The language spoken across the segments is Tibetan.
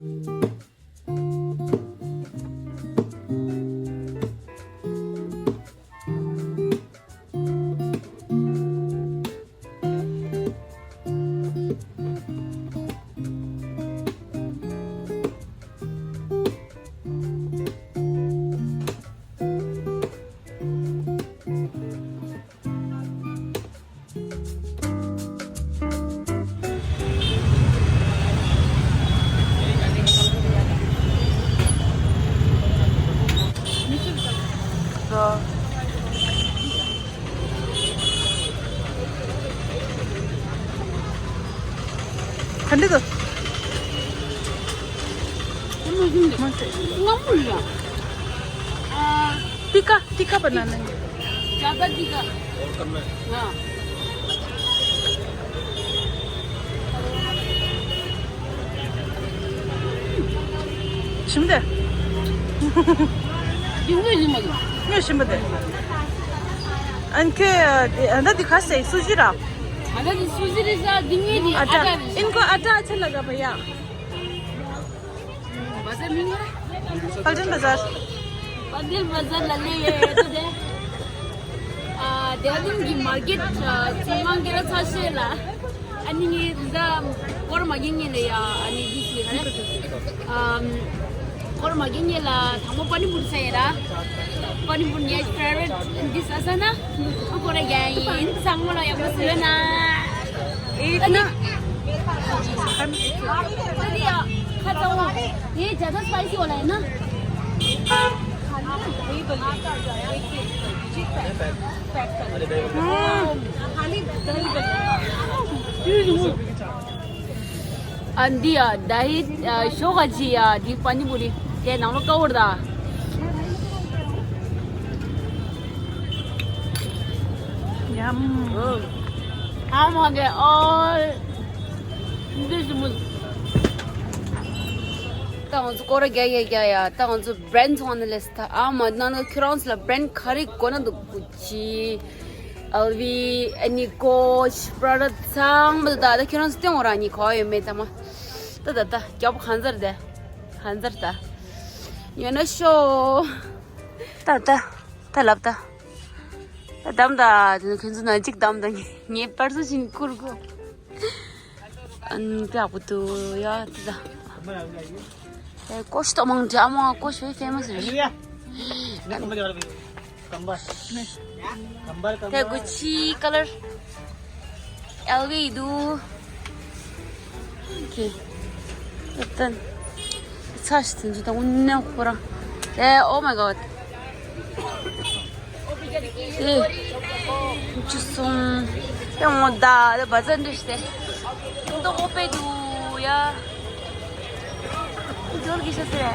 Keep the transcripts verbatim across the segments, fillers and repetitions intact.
ག་འདྲ་འདུག་ཏི་ཀ་ཏི་ཀ་བ་ན་ན། ཇ་ད་ཏི་ཀ་ང་། ཞིམ་དེ། ཡིན་ངོས་ཡིན་མ་ཡིན། ངོས་ཞིམ་པ་དེ། ཨན་ཁེ་ཨ་ད་འདི་ཁ་སེ་སུ་ཞི་ར། ཨ་ད་འདི་སུ་ཞི་རེད་ས་འདི་ངོས་འདི་ཨ་ད་ཨ་ད་རེད་ས། ཨིན་ཁོ་ཨ་ད་ཨ་ཆ་ལ་ག་པ་ཡ། བ་ཟར་མིང་ང་། པལ་ཏན་བ་ཟར། པལ་ཏན་བ་ཟར་ལ་ལེ་ཡོད་དོ་དེ། ཨ་དེ་རིང་གི་མར་ཀེཊ་ཨ་ཚོང་ཁང་གི་ར་ཚ་ཤེ་ལ། ཨ་ནི་ངས་འདི་འདྲ་སྐོར་མ་གིན་ངས་ལ་ཡ་ཨ་ནི་འདི་ཞིག་རེད། ཨམ་སྐོར་མ་གིན་ངས་ལ་དང་པོ་པ་ནི་པུར་ཟ་ཡ་ར། པ་ནི་པུར་ངའི་ཕེ་ཝ་རེཊ་འདི་ཟ་ས་ན། ཨ་ཁོ་ར་ཡ་ཡིན་ཚང་མ་ལ་ཡག་པོ་ཟོས་ན། ཨེ་ན། ཨ་ནི་ཡ་ཁ་ཚ་བོ། ངའི་ཇ་ད་སི་པའི་སི་བ་ལ་ཡིན་ན། ཨ་འདི་ཡ་ད་ཧི་ཤོ་ག་ཅི་ཡ་འདི་པ་ནི་པུ་རི་དེ་ནང་ལོ་ཀ་བོར་ད། ཡམ། ཨ་མ་གེ་ཨོལ། འདི་ཞི་མོ། ད་ང་ཚོ་སྐོར་ར་རྒྱག་རྒྱག་རྒྱག་ཡ་ད་ང་ཚོ་བྷི་རེན་ཌི་ཚོང་ནས་ལས་ད་ཨ་མ་ན་ན་ཁྱོད་རང་ཚོ་ལ་བྷི་རེན་ཌི་ག་རེ་དགོས་ན་འདུག་གུ་ཅི། ཨེལ་བི། ཨ་ནི་ཀོ་ཅི། པྲ་ཌ་ཚང་མ་ད་ད་ཁྱོད་རང་ཚོ་སྟོན་འོ་ར་ནི་གོ་ཡོད་མེད་ད་མ། ད་ད་ད་རྒྱབ་གང་ཟར་དེ། གང་ཟར་ད། ཡོད་ན་ཤོ། ད་ད་ད་ལབ་ད། ད་དམ་ད་དེ་ནི་ཁྱོད་ཚོ་ན་གཅིག་དམ་ད་ངས་པར་ཚོ་བཞིན་བསྐུར་གོ། ཨན་པ་པུ་ཏུ་ཡ་ཏི་ད། ཨེ་ཀོ་ཤི་ཏོ་མང་ཏི་ཨ་མ་ཀོ་ཤི་ཕེ་མ་སི་རེད། དེ་གུ་ཆི་ཀ་ལར། ཨེལ་བི་འདུག་ཁེ། ཏན། ཚ་ཞིག་དེ་ཚོ་ད་དངོས་གནས་ཁོ་རང་། ཨེ། Oh my god. ཨེ། ཅི་སོང་། ཡང་ངོ་ད་དེ་བ་ཙན་འདྲི་ཤི་སྟེ། ཏོག་ཨོ་པེ་འདུག་ཡ། འགྲོ་གི་ཤ་ཟེར།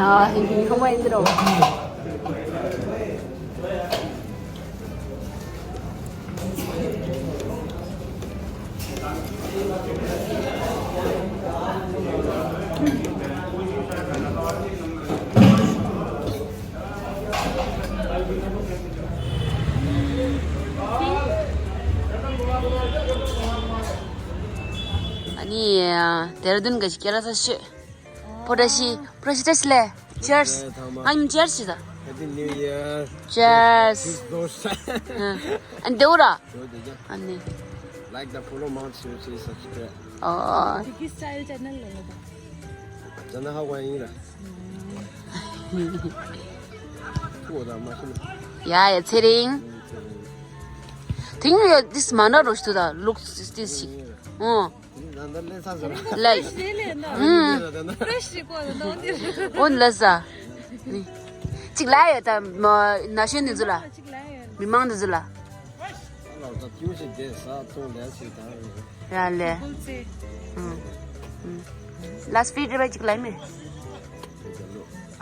ཨ། ཁོང་མ་ཡིན་འདི་རོ། ཨ་ནི་ཌེ་ར་ལྡུན་གྱི་སྐད་ལ་ས་ཤོད། བཀྲ་ཤིས། བཀྲ་ཤིས་བཀྲ་ཤིས་ལེ། Cheers. ཨ་ནི་cheers ཞིག་ད། Happy New Year. Cheers. ཨ་ནི་འདེའུ་ར། ཨ་ནི། Like the follow Mount Siri Siri subscribe. ཨོ། Tiki style channel ལ་ལ་ད། ཛ་ན་ཧ་ཝ་ཡིན་ར། ཁུ་ད་མ་ཤི་ན། ཡ་ཡ་ཚེ་རིང་། དེང་ཡོད་this མ་ན་རོ་ཤི་ད་looks this ཞིག་ཨོ། ལ། ཧུམ། འོན་ལ་ས། གཅིག་ལ་ཡོད་ད་མ་ན་གཞོན་འདི་ཚོ་ལ། གཅིག་ལ་ཡོད། མི་མང་འདི་ཚོ་ལ། ཨ་ལགས་ད་ཐུགས་རྗེ་ཆེ། ཟ་འཐུང་ལས་བྱེད་ད། ཡ་ལེ། ཨུམ། ཨུམ། ལ་སྤི་རི་བ་གཅིག་ལ་མེ།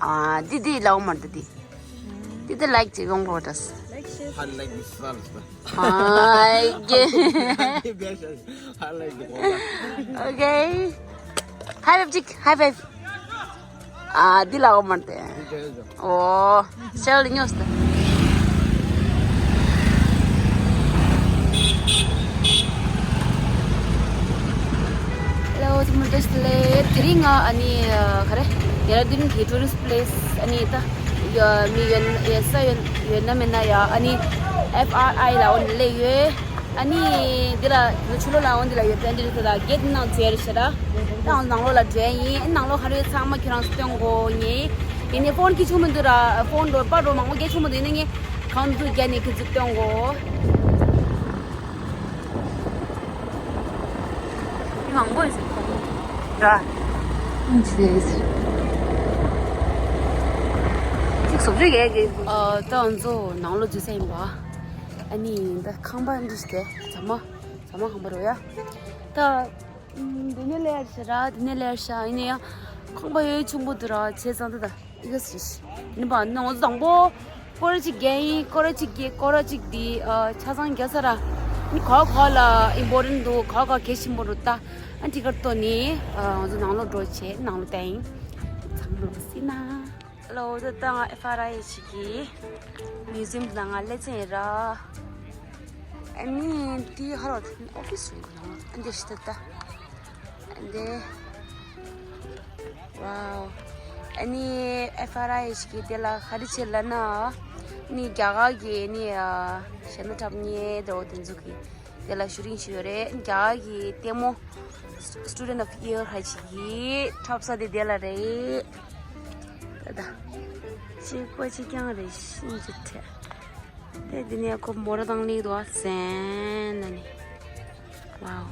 ཨ་འདི་འདི་ལ་འོ་མར་འདི་འདི། འདི་འདི་ལའིག་གཅིག་ཡོང་བོ་ཏས། ལའིག་ཤེར། ཧ་ལེག་མི་སལ་ད། ཨ་ཡེ། ཧ་ལེག་མི་སལ། ཨོ་ཁེ། ཧའི་ཕའིབ་ཅིག་ཧའི་ཕའིབ། ཨ་འདི་ལ་འོ་མར་དེ། ཨོ། ཤེལ་ཉོས་ཏེ། ཧེ་ལོ། ཚང་མ་བཀྲ་ཤིས་བདེ་ལེགས། དེ་རིང་ང་ཨ་ནི་ག་རེ། ཌེ་ར་ཌུན་གྱི་ཊུ་རི་སི་ཊི་པི་ལེ་སི་ཨ་ནི་ད་ཡ་མི་ཡོད་ཡོད་ས་ཡོད་ཡོད་ན་མེད་ན་ཡ་ཨ་ནི་ཨེཕ་ཨར་ཨའི་ལ་འོ་ནི་སླེབས་ཡོད། ཨ་ནི་འདི་ལ་ནི་ཆུ་ལོག་ལ་འོང་འདི་ལ་ཡོད་པའི་འདི་རེད་ད། གེ་ཊི་ནང་འཛུལ་རེད་ཤག་ར། ད་ནང་ལོགས་ལ་འགྲོ་ཡིན། ནང་ལོགས་ག་རེ་ཚང་མ་ཁྱོད་རང་ཚོ་སྟོན་དགོས་ངེས། ཡིན་ནའི་ཕོན་འཁྱེར་ཆོག་མི་འདུག་ར། ཕོན་འགྲོ་པ་འགྲོ་མང་པོ་སྐད་ཆོག་མི་འདུག་ཡིན་ན་ངས་གང་འདུག་རྒྱ་ནས་ཁྱོད་ཚོ་སྟོན་དགོས། མི་མང་པོ་ཡིན་ཟེར་ར། ཅིག་བཟོ་བཅོས་རྒྱག་གི། ཨ་ད་ང་ཚོ་ནང་ལོགས་འཛུལ་ས་ཡིན་པ། ཨ་ནི་ད་ཁང་པ་འདི་ཞིག་དེ་ཟ་མ། ཟ་མ་ཁང་པ་རོ་ཡ། ད་འདི་ནས་ལེར་ཤ་ར། འདི་ནས་ལེར་ཤ་ཡིན་ན་ཡང་ཁང་པ་ཡོད་ཆུང་པོ་འདུག་ར། བྱས་ཙང་ད་ད་ཨི་ག་སི་ཡིན་པ་ནང་བཟང་པོ། སྐོར་གཅིག་རྒྱག་ཡིན། སྐོར་གཅིག་རྒྱག་སྐོར་གཅིག་འདི་ཆ་ཚང་རྒྱག་ས་ར། ནི་ག་ག་ལ་ཨིམ་པོར་ཊན་འདུག་ག་ག་གལ་ཆེན་པོ་འདུག་ད་ཨ་ཊི་ཀེ་ཊི་ཐོག་ནས་ང་ཚོ་ནང་ལོགས་འགྲོ་བྱས་ནང་ལོགས་བསྡད་ཡིན། ཚང་མ་ལོགས་སི་ན། ཧེ་ལོ། ད་ལྟ་ང་ཨེཕ་ཨར་ཨའི་ཞིག་གི་མིའུ་ཛི་ཡམ་ནང་ང་སླེབས་ཚར་ཡིན་ར། ཨ་ནི་དེ་ཧ་རོ་ཨོ་ཕི་སི་རེད་འདུག་ཨ་འདི་ཞིག་ད་ལྟ་ཨ་འདི། ཝའོ། ཨ་ནི་ཨེཕ་ཨར་ཨའི་ཞིག་གི་དེ་ལ་ག་རེ་བྱེད་ལབ་ན། ཨ་ནི་རྒྱ་གར་གྱི་ཨ་ནི་གཞས་སྣ་འཁྲབ་མཁན་དེ་འོ་དེ་ཚོ་གི་དེ་ལ་ཞུ་རིན་ཞུས་ཡོད་རེད། རྒྱ་གར་གྱི་ལྟད་མོ། Student of Year ཧ་ཅིག་གི་འཁྲབ་ས་དེ་དེ་ལ་རེད། ད་ད། གཅིག་པ་གཅིག་རྐྱང་རེད། ཤིན་ཅི་ཐད། དེ་དེ་ནས་ཁོ་མོ་ར་དང་ལི་དོ་ཟན་ན་ནི། ཝའོ།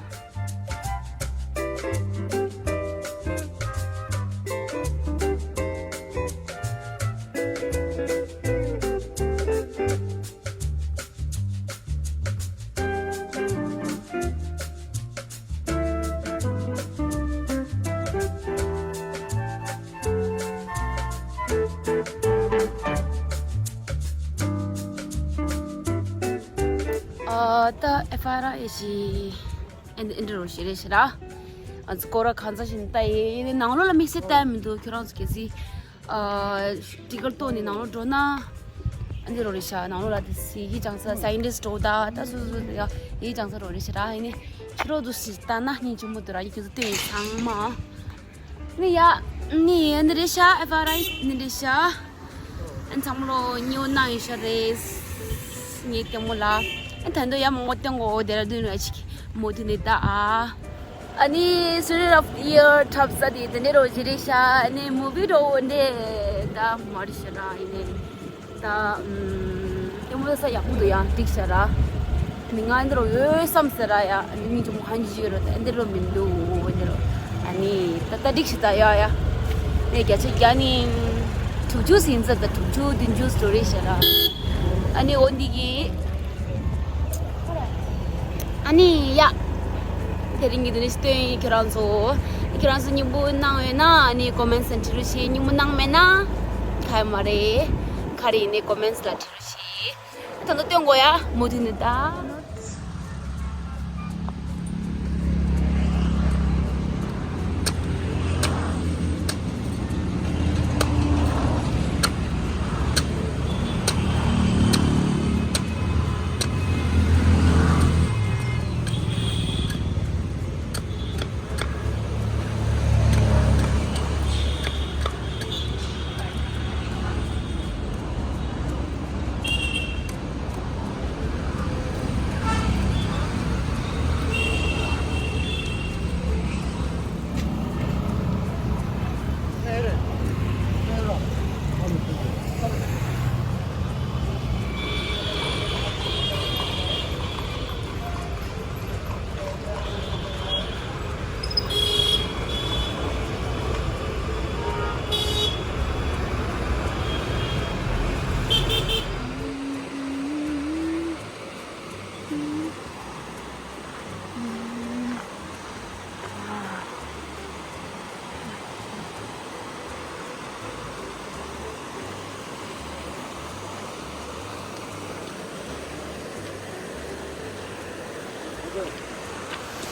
ཨ་ད་ཨེཕ་ཨར་ཨའི་ཞིག་ཨེ་འདྲ་རོ་ཞིག་རེད་ཤི་ར། ཨ་ཙི་སྐོར་ར་གང་ཚ་ཞིག་ལྟ་ཡི་ནང་ལོགས་ལ་དམིགས་བསལ་ལྟ་ཡ་མི་འདུག་ཁྱོད་རང་ཚོ་གལ་སྲིད། ཨ་ཊི་ཀེ་ཊི་བཏོན་ནས་ནང་ལོགས་འགྲོ་ན། ཨ་འདི་རོ་རེད་ཤག་ནང་ལོགས་ལ་དེ་སི་ཡི་སྦྱང་ས་སའེན་ཊིསི་འགྲོ་ད་ད་སུ་སུ་ཡ་ཡི་སྦྱང་ས་རོ་རེད་ཤག་ར། ཡིན་ནི་ཕྱི་ལོགས་དུ་སི་ལྟ་ན་སྙིང་རྗེ་མོ་འདུག་ར། ཡི་ཁྱོད་ཚོ་སྟོན་ཡི་ཚང་མ། ནི་ཡ། ནི་ཡ་ནི་རེད་ཤག་ཨེཕ་ཨར་ཨའི་ནི་རེད་ཤག་ཨན་ཚང་མ་ལོ་ཉིའུ་ནང་ཡི་ཤ་རེས། ངའི་ལྟད་མོ་ལ། ཨན་ད་དུང་ཡ་མང་པོ་སྟོན་གོ་དེ་ར་དུན་ར་ཅིག་མོ་དུ་ནི་ད་ཨ། ཨ་ནི་Student of Year འཁྲབ་ས་དེ་དེ་འདྲ་རོ་ཞིག་རེད་ཤག་ཨ་ནི་མུ་བི་འགྲོ་འོ་འདྲེ་ད་མ་རེད་ཤག་ར་ཡིན་ནི། ད་ཨུམ། ལྟད་མོ་ལྟ་ས་ཡག་པོ་འདུག་ཡ་འགྲིག་ཤག་ར། ནི་ང་འདི་རུ་ཡོད་བསམ་ཟེར་ར་ཡ། ནི་མི་ཅུང་ཧན་ཇི་ཡོད་ར་འདི་རུ་མི་འདུག་འདི་རུ། ཨ་ནི་ད་ལྟ་འགྲིག་ཤག་ད་ཡ་ཡ། ནི་བརྒྱ་ཆ་བརྒྱ་ནི་དྲུག་ཅུ་ཟིན་ཙམ་ད་དྲུག་ཅུ་བདུན་ཅུ་སྟོར་རེད་ཤག་ར། ཨ་ནི་འོ་འདི་གི། ཨ་ནི་ཡ། དེ་རིང་གི་འདི་ནི་སྟོན་ཡིན་ཁྱོད་རང་ཚོ། ཁྱོད་རང་ཚོ་སྙིང་པོ་གནང་ཡོད་ན་ཨ་ནི་ཀོ་མེན་སི་ནང་བྲིས་རོགས་བྱེད། སྙིང་པོ་གནང་མེད་ན་ཁ་ཡ་མ་རེད། ག་རེ་ཡིན་ནའི་ཀོ་མེན་སི་ལ་བྲིས་རོགས་བྱེད། ད་ནི་སྟོན་དགོས་ཡ་མོ་དུ་ནི་ད།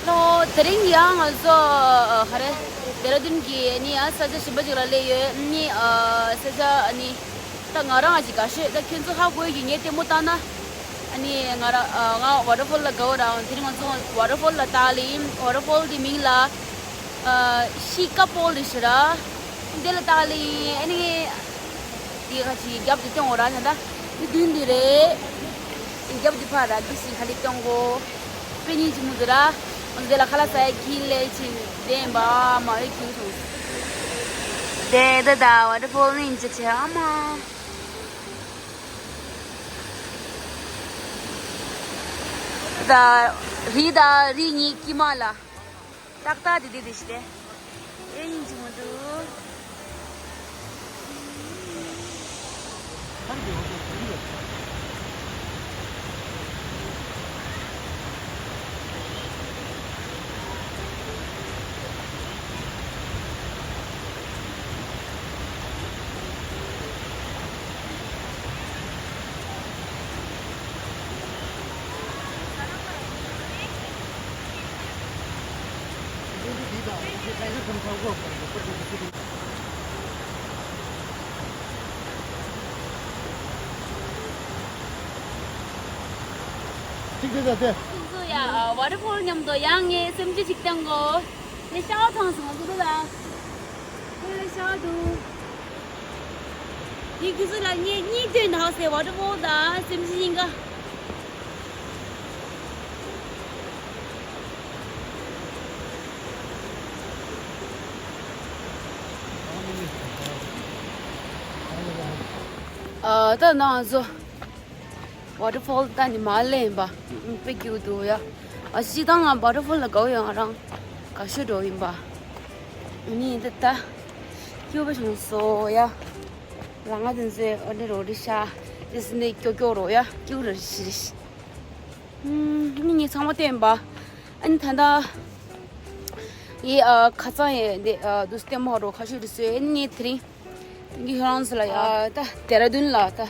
ལོ། དེ་རིང་ཡང་ང་ཚོ་ཨ་ག་རེ། ལྡེ་ར་ལྡུན་གྱི་ནི་ཨ་ས་ཆ་གཞན་པ་ཅིག་ལ་སླེབས་ཡོད། ནི་ཨ་ས་ཆ་ནི་ད་ང་རང་ཅིག་དགའ་ཤོས། ད་ཁྱོད་ཚོ་ཧ་གོ་གི། ངས་ལྟད་མོ་བལྟས་ན་ཨ་ནི་ང་རང་ཨ་ང་ཝ་ཊར་ཕོལ་ལ་དགའ་བོ་རང་། དེ་རིང་ང་ཚོ་ཝ་ཊར་ཕོལ་ལ་ལྟ་ལེ་ཡིན། ཝ་ཊར་ཕོལ་དེ་མིང་ལ་ཨ་ཤི་ཀ་ཕོལ་རེད་ཤག་ར། དེ་ལ་ལྟ་ལེ་ཡིན། ཨ་ནི་དེ་ཁ་ཅིག་རྒྱབ་དེ་སྟོན་འོ་ར། ད་ད་དེ་མདུན་དེ་རེད། རྒྱབ་དེ་ཕར་ར་དེ་ཞིག་ཁ་ལེ་སྟོན་གོ། དཔེ་སྙིང་རྗེ་མོ་འདུག་ར། འོ་དེ་ལ་ཁ་ལག་ཟ་ཡ་ཁྱི་ལས་ཅིག་བསྡད་པ་མ་ཡོད་ཁྱི་སོང་། དེ་ད་ད་ཝ་ཊར་ཕོལ་ནི་ཡིན་ཅི་ཆེ་ཨ་མ། ད་རི་ད་རི་གཉིས་དཀྱིལ་མ་ལ། ཏག་ཏག་དེ་དེ་དེ་ཞིག་སྟེ། ཨེ་སྙིང་རྗེ་མོ་འདུག་གཅིག་དེ་ད་དེ། ཁྱེད་ཚོ་ཡ་ཝ་ཊར་ཕོལ་མཉམ་དུ་ཡང་ངས་སེམས་ཅན་ཅིག་བསྟན་གོ། ངས་ཤ་བ་ཐང་སོང་ང་ཚོ་ལ། ཁྱེད་ལ་ཤ་བ་འདུག་ངས་ཁྱེད་ཚོ་ལ་ངས་གཉིས་སྟོན་དང་ཟེར། ཝ་ཊར་ཕོལ་དང་སེམས་ཅན་གཉིས་ཀ། ཨ་ད་ང་ཚོ་ཝ་ཊར་ཕོལ་ད་ནི་མ་ལེན་པ། དཔེ་སྐྱིད་པོ་འདུག་ཡ། ཨ་སྤྱིར་བཏང་ང་ཝ་ཊར་ཕོལ་ལ་དགའ་བོ་ཡོད། ང་རང་དགའ་ཤོས་འགྲོ་ཡིན་པ། ནི་ད་ད་སྐྱིད་པོ་བྱུང་སོང་ཡ། ལ་ང་དེ་ཚོའི་ཨོ་འདྲ་རོ་རི་ཤ་དེ་སི་ནི་ཀྱོ་ཀྱོ་རོ་ཡ། སྐྱིད་པོ་རེད་ཤི་རེད་ཤི། ཨ་ནི་ངས་ཚང་མ་བསྟན་པ། ཨ་ནི་ད་ལྟ་ཡི་ཨ་ཁ་སང་ཡི་འདི་ཨ་དུ་སྟེ་མོ་རོ་ཁ་ཤས་རེད་སོ། ཨ་ནི་ངས་དེ་རིང་ངས་ཁྱོད་རང་ཚོ་ལ་ཡ་ད་ལྡེ་ར་ལྡུན་ལ་ད་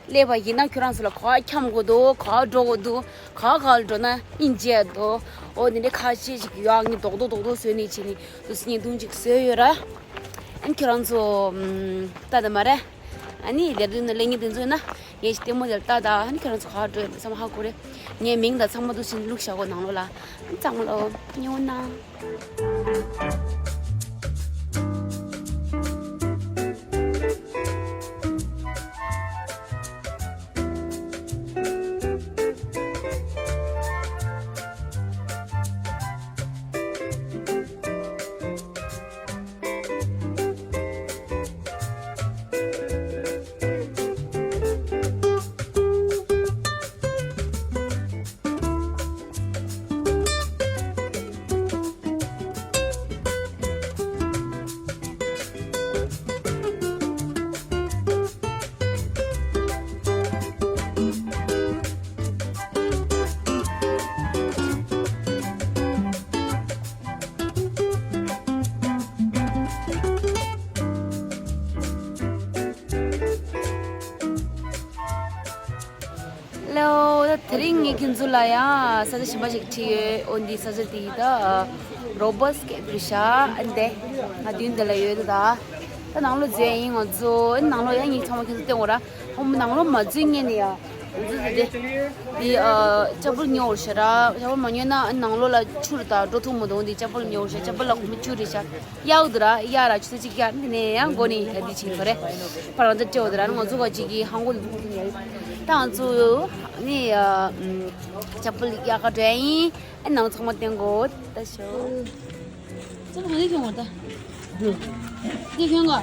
སླེབས་པ་ཡིན་ན་ཁྱོད་རང་ཚོ་ལ་ག་བ་འཁྱམ་དགོས་འདུག་ག་བ་འགྲོ་དགོས་འདུག་ག་བ་ག་བ་འགྲོ་ན་ཨིན་བྱས་འདུག་འོ་འདི་འདྲའི་ཁ་ཤས་ཤིག་ཡོད། ཨ་ངས་རྡོག་རྡོག་རྡོག་རྡོག་བཟོས་ནས་བྱས་ནས་དུ་སི་ཉིན་དུང་ཅིག་བཟོས་ཡོད་ར། ཨ་ནི་ཁྱོད་རང་ཚོ་ད་ད་མ་རེད། ཨ་ནི་ལེབ་དུས་ན་ལེ་ཉིན་དེ་ཚོ་ན་ངས་ལྟད་མོ་དེར་ལྟ་ད། ཨ་ནི་ཁྱོད་རང་ཚོ་ག་བ་འགྲོ་ཡོད་མེད་ཚང་མ་ཧ་གོ་རེད། ངའི་མིང་དང་ཚང་མ་འདུག་སེ་བླུགས་བཞག་གོ་ནང་ལོགས་ལ། ཨ་ནི་ཚང་མ་ལོ་ཉོ་ན། ལོ། ད་དེ་རིང་ངས་ཁྱེད་ཚོ་ལ་ཡང་ས་ཆ་གཞན་པ་ཞིག་ཁྲིད་ཡོད། འོ་འདི་ས་ཆ་དེ་ད་རོ་བོ་སི་ཀེབ་རེད་ཤག་ཨ་འདི་ང་མདུན་དེ་ལ་ཡོད་ད། ད་ནང་ལོགས་འཛུལ་ཡིན། ང་ཚོ་ནང་ལོགས་ཡང་ངས་ཚང་མ་ཁྱེད་ཚོ་སྟོན་གོ་ར། ཧོ་མ་ནང་ལོགས་མ་འཛུལ་སྔོན་ནས་ཡ། ང་ཚོ་དེ་དེ་ཨ་ཅ་པུལ་ཉོ་བར་ཤ་ར། ཅ་པུལ་མ་ཉོས་ན་ནང་ལོགས་ལ་ཆུ་རེད་ད་འགྲོ་ཐུབ་མི་འདུག་འདི་ཅ་པུལ་ཉོ་བར་ཤ། ཅ་པུལ་ལ་གོང་མོ་བཅུ་རེད་ཤག་གཡག་འདུག་ར། གཡག་ར་ཆུ་ཚོད་གཅིག་གཡག་འདི་ནས་ཡང་སྒོ་ནས་ཡ་འདི་བྱིན་གོ་རེད། ཕར་ང་ཚོ་སྤྲད་འོ་དེ་ར་ང་ཚོ་ག་ཅིག་གི་ཧང་གོ་འདུག་ད་ང་ཚོ་ནི་ཡ་ཅ་པུལ་གཡག་ག་འགྲོ་ཡ་ཡིན། ཨ་ནང་ཚང་མ་བསྟན་གོ་ད་ཤོ། ཚང་མ་ག་ནས་ཁྱོང་བ་ད། འདི་ཁྱོང་ག་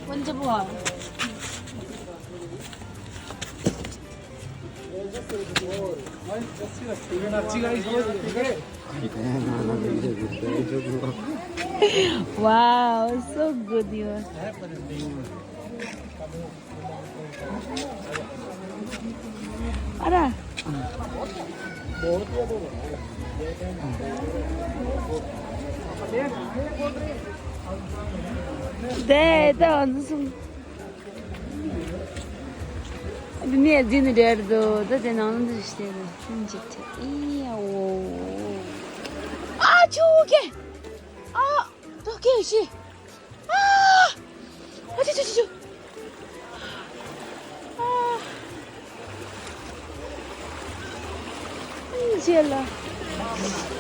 ཀོན་ཅ་པུ་བ། Wow, so good, you. Ara. དེ་ད་ང་ཚོ་སོང་། འདི་ནས་འཛིན་ནི་འདྲ་འདུག་ད་དེ་ནང་ལ་འདི་ཞིག་དེ་ལ་ཅི་ཐེ་ཨི་ཡ་འོ། ཨ་ཆུ་ཀེ། ཨ་ཏོ་ཀེ་ཤི། ཨ། ཨ་ཆུ་ཆུ་ཆུ་ཆུ། ཨ། ཨ་ཅེ་ལ།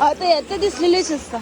ཨ་ཏེ་ཏེ་དིས་ལི་ལི་ཆུ་ས།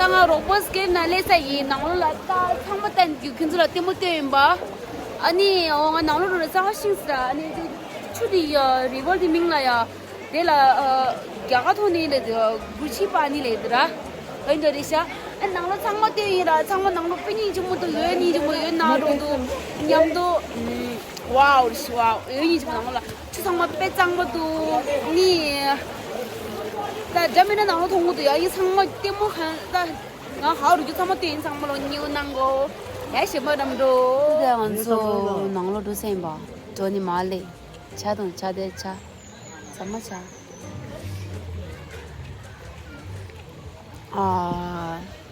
ད་ང་རོགས་པ་སྐད་ན་ལས་ས་ཡིན། ནང་ལོགས་ལ་ད་ཚང་མ་བསྟན་རྒྱུ་ཁྱོད་ཚོ་ལ་ལྟད་མོ་སྟོན་ཡིན་པ། ཨ་ནི་འོ་ང་ནང་ལོགས་འགྲོ་ན་གསང་བ་ཤིང་ས་ཨ་ནི་ཆུ་དེ་ཡ་རི་ཝར་དེ་མིང་ལ་ཡ། དེ་ལ་ཨ་རྒྱ་གར་ཐོག་ནས་ལས་དེ་གུ་ཆི་པ་ནི་ལས་དེ་ར། ཨ་འདྲ་རེད་ཤག་ཨ་ནང་ལོགས་ཚང་མ་བལྟས་ཡིན་ར། ཚང་མ་ནང་ལོགས་དཔེ་སྙིང་རྗེ་མོ་འདུག་ཡོད་སྙིང་རྗེ་མོ་ཡོད་ན་འགྲོ་འདུག་མཉམ་དུ། ཝའོ་ཝའོ་ཡོད་སྙིང་རྗེ་མོ་ནང་ལོགས་ལ་ཆུ་ཚང་མ་དཔེ་གཙང་མ་འདུག་ནི། ད་འདྲ་མིན་ན་ནང་ལོགས་མཐོང་གི་འདུག་ཡ་ཡིན་ཚང་མ་ལྟད་མོ་གང་ད་ང་ཧའོ་རུ་རྒྱུ་ཚང་མ་བལྟས་ཡིན། ཚང་མ་ལོ་ཉིའུ་གནང་གོ་ཡ་ཞེ་མ་རམ་འགྲོ། ད་ང་ཚོ་ནང་ལོགས་འགྲོ་སེམས་པ་འགྲོ་ནི་མ་ལེ། ཆ་དང་ཆ་དེ་ཆ། ཟ་མ་ཆ། ཨ།